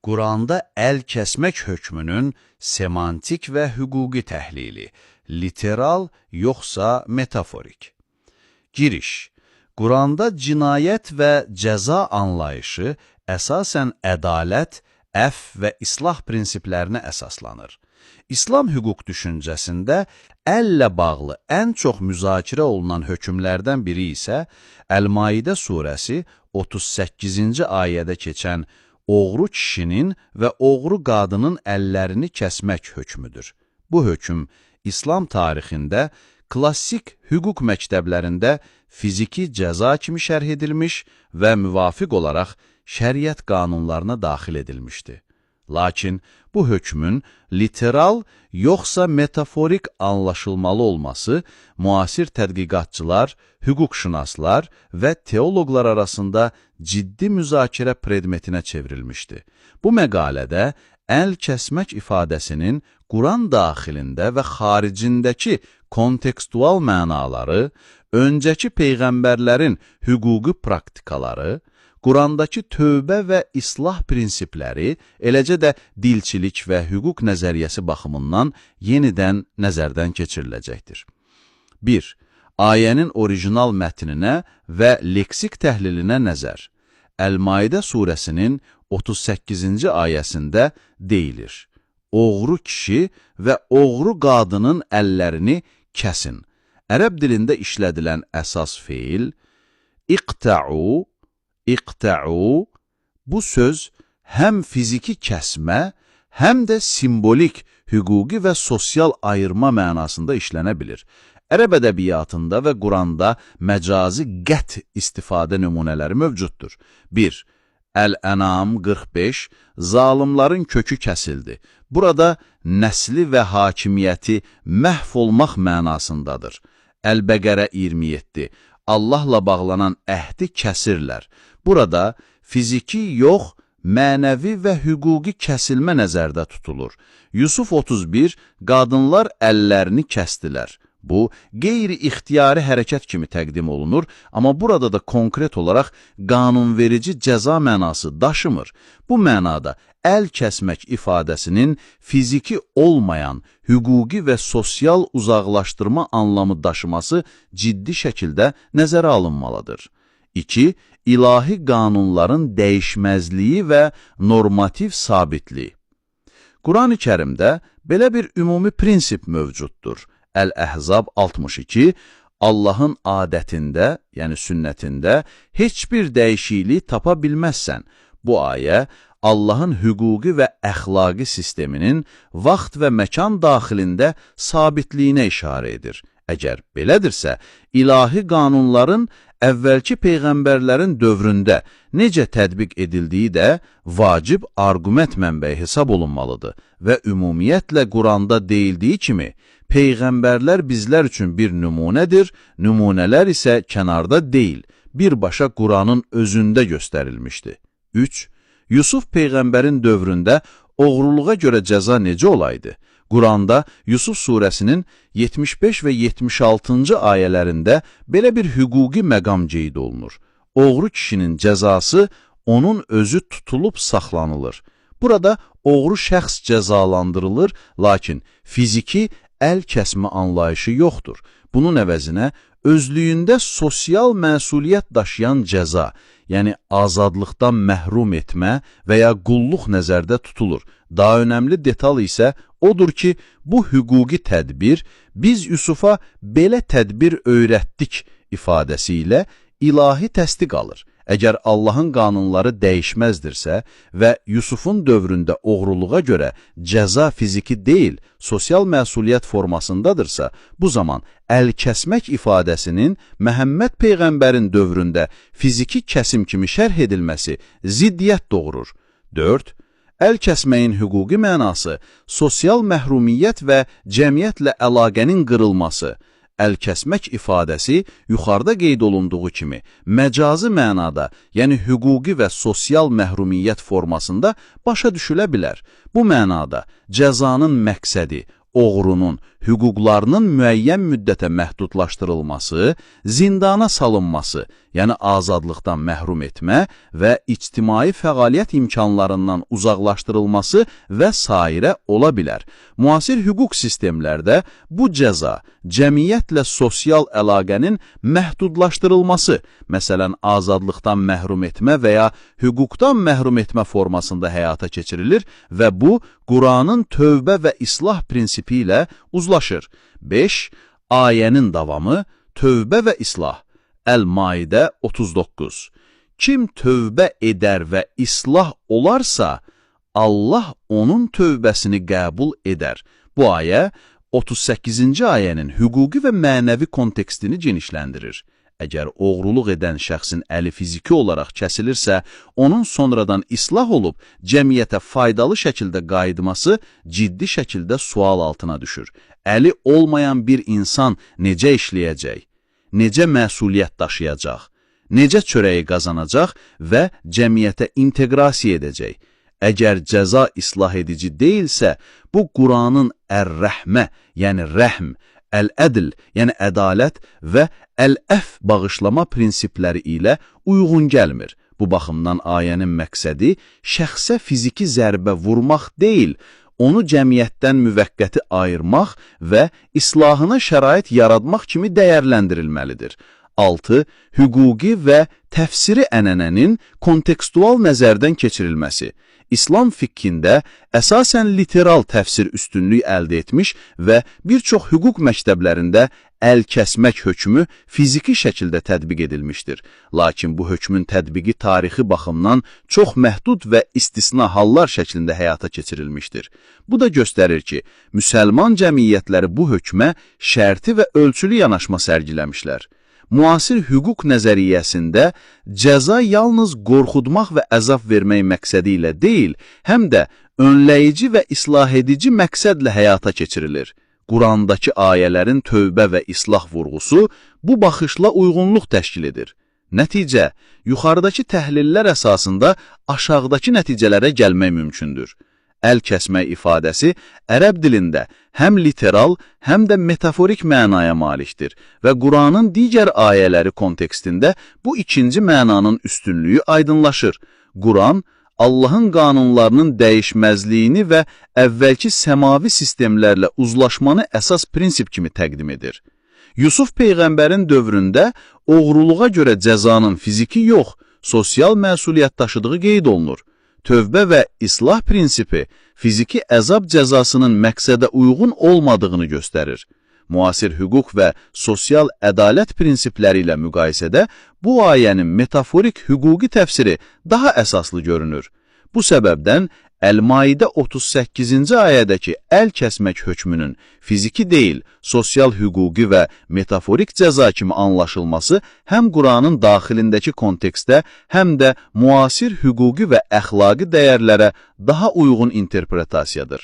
Quranda əl kəsmək hökmünün semantik və hüquqi təhlili, literal yoxsa metaforik. Giriş. Quranda cinayət və cəza anlayışı əsasən ədalət, əfv və islah prinsiplərinə əsaslanır. İslam hüquq düşüncəsində əllə bağlı ən çox müzakirə olunan hökmlərdən biri isə Əl-Maidə surəsi 38-ci ayədə keçən oğru kişinin və oğru qadının əllərini kəsmək hökmüdür. Bu hökm İslam tarixində klassik hüquq məktəblərində fiziki cəza kimi şərh edilmiş və müvafiq olaraq şəriət qanunlarına daxil edilmişdi. Lakin bu hökmün literal yoxsa metaforik anlaşılmalı olması müasir tədqiqatçılar, hüquqşünaslar və teoloqlar arasında ciddi müzakirə predmetinə çevrilmişdi. Bu məqalədə əl kəsmək ifadəsinin Quran daxilində və xaricindəki kontekstual mənaları, öncəki peyğəmbərlərin hüquqi praktikaları, Qurandakı tövbə və islah prinsipləri, eləcə də dilçilik və hüquq nəzəriyyəsi baxımından yenidən nəzərdən keçiriləcəkdir. 1. Ayənin orijinal mətninə və leksik təhlilinə nəzər. Əl-Maidə surəsinin 38-ci ayəsində deyilir: Oğru kişi və oğru qadının əllərini kəsin. Ərəb dilində işlədilən əsas feil iqta'u, iqta'u, bu söz həm fiziki kəsmə, həm də simbolik, hüquqi və sosial ayırma mənasında işlənə bilir. Ərəb ədəbiyyatında və Quranda məcazi qət istifadə nümunələri mövcuddur. 1. Əl-Ənam 45, zalimların kökü kəsildi. Burada nəsli və hakimiyyəti məhv olmaq mənasındadır. Əl-Bəqərə 27, Allahla bağlanan əhdi kəsirlər. Burada fiziki yox, mənəvi və hüquqi kəsilmə nəzərdə tutulur. Yusuf 31, qadınlar əllərini kəsdilər. Bu, qeyri-ixtiyari hərəkət kimi təqdim olunur, amma burada da konkret olaraq qanunverici cəza mənası daşımır. Bu mənada əl kəsmək ifadəsinin fiziki olmayan hüquqi və sosial uzaqlaşdırma anlamı daşıması ciddi şəkildə nəzərə alınmalıdır. 2. İlahi qanunların dəyişməzliyi və normativ sabitliyi. Quran-ı Kərimdə belə bir ümumi prinsip mövcuddur. Əl-Əhzab 62, Allahın adətində, yəni sünnətində heç bir dəyişiklik tapa bilməzsən. Bu ayə Allahın hüquqi və əxlaqi sisteminin vaxt və məkan daxilində sabitliyinə işarə edir. Əgər belədirsə, ilahi qanunların əvvəlki peyğəmbərlərin dövründə necə tətbiq edildiyi də vacib arqument mənbəyi hesab olunmalıdır və ümumiyyətlə Quranda deyildiyi kimi, peyğəmbərlər bizlər üçün bir nümunədir, nümunələr isə kənarda deyil, birbaşa Quranın özündə göstərilmişdi. 3. Yusuf peyğəmbərin dövründə oğruluğa görə cəza necə olaydı? Quranda Yusuf surəsinin 75 və 76-cı ayələrində belə bir hüquqi məqam qeyd olunur. Oğru kişinin cəzası onun özü tutulub saxlanılır. Burada oğru şəxs cəzalandırılır, lakin fiziki əl kəsmə anlayışı yoxdur. Bunun əvəzinə özlüyündə sosial məsuliyyət daşıyan cəza, yəni azadlıqdan məhrum etmə və ya qulluq nəzərdə tutulur. Daha önəmli detal isə odur ki, bu hüquqi tədbir biz Yusufa belə tədbir öyrətdik ifadəsi ilə ilahi təsdiq alır. Əgər Allahın qanunları dəyişməzdirsə və Yusufun dövründə oğruluğa görə cəza fiziki deyil, sosial məsuliyyət formasındadırsa, bu zaman əl kəsmək ifadəsinin Məhəmməd Peyğəmbərin dövründə fiziki kəsim kimi şərh edilməsi ziddiyyət doğurur. 4. Əl kəsməyin hüquqi mənası sosial məhrumiyyət və cəmiyyətlə əlaqənin qırılması. Əl kəsmək ifadəsi yuxarıda qeyd olunduğu kimi məcazi mənada, yəni hüquqi və sosial məhrumiyyət formasında başa düşülə bilər. Bu mənada cəzanın məqsədi Oğrunun hüquqlarının müəyyən müddətə məhdudlaşdırılması, zindana salınması, yəni azadlıqdan məhrum etmə və ictimai fəaliyyət imkanlarından uzaqlaşdırılması və sairə ola bilər. Müasir hüquq sistemlərdə bu cəza cəmiyyətlə sosial əlaqənin məhdudlaşdırılması, məsələn, azadlıqdan məhrum etmə və ya hüquqdan məhrum etmə formasında həyata keçirilir və bu, Quranın tövbə və islah prinsipi ilə uzlaşır. 5. Ayənin davamı, tövbə və islah. Əl-Maidə 39. Kim tövbə edər və islah olarsa, Allah onun tövbəsini qəbul edər. Bu ayə 38-ci ayənin hüquqi və mənəvi kontekstini genişləndirir. Əgər oğruluq edən şəxsin əli fiziki olaraq kəsilirsə, onun sonradan islah olub cəmiyyətə faydalı şəkildə qayıtması ciddi şəkildə sual altına düşür. Əli olmayan bir insan necə işləyəcək? Necə məsuliyyət daşıyacaq? Necə çörəyi qazanacaq və cəmiyyətə inteqrasiya edəcək? Əgər cəza islah edici deyilsə, bu Quranın Ər-Rəhmə, yəni rəhm, Əl-Ədl, yəni ədalət və Əl-Əf bağışlama prinsipləri ilə uyğun gəlmir. Bu baxımdan ayənin məqsədi şəxsə fiziki zərbə vurmaq deyil, onu cəmiyyətdən müvəqqəti ayırmaq və islahına şərait yaratmaq kimi dəyərləndirilməlidir. 6. Hüquqi və təfsiri ənənənin kontekstual nəzərdən keçirilməsi. İslam fiqhində əsasən literal təfsir üstünlük əldə etmiş və bir çox hüquq məktəblərində əl kəsmək hökmü fiziki şəkildə tətbiq edilmişdir. Lakin bu hökmün tətbiqi tarixi baxımdan çox məhdud və istisna hallar şəklində həyata keçirilmişdir. Bu da göstərir ki, müsəlman cəmiyyətləri bu hökmə şərti və ölçülü yanaşma sərgiləmişlər. Müasir hüquq nəzəriyyəsində cəza yalnız qorxutmaq və əzab vermək məqsədi ilə deyil, həm də önləyici və islah edici məqsədlə həyata keçirilir. Qurandakı ayələrin tövbə və islah vurğusu bu baxışla uyğunluq təşkil edir. Nəticə, yuxarıdakı təhlillər əsasında aşağıdakı nəticələrə gəlmək mümkündür. Əl kəsmək ifadəsi ərəb dilində həm literal, həm də metaforik mənaya malikdir və Quranın digər ayələri kontekstində bu ikinci mənanın üstünlüyü aydınlaşır. Quran, Allahın qanunlarının dəyişməzliyini və əvvəlki səmavi sistemlərlə uzlaşmanı əsas prinsip kimi təqdim edir. Yusuf peyğəmbərin dövründə oğruluğa görə cəzanın fiziki yox, sosial məsuliyyət daşıdığı qeyd olunur. Tövbə və islah prinsipi fiziki əzab cəzasının məqsədə uyğun olmadığını göstərir. Müasir hüquq və sosial ədalət prinsipləri ilə müqayisədə bu ayənin metaforik hüquqi təfsiri daha əsaslı görünür. Bu səbəbdən Əl-Maidə 38-ci ayədəki əl kəsmək hökmünün fiziki deyil, sosial hüquqi və metaforik cəza kimi anlaşılması həm Quranın daxilindəki kontekstdə, həm də müasir hüquqi və əxlaqi dəyərlərə daha uyğun interpretasiyadır.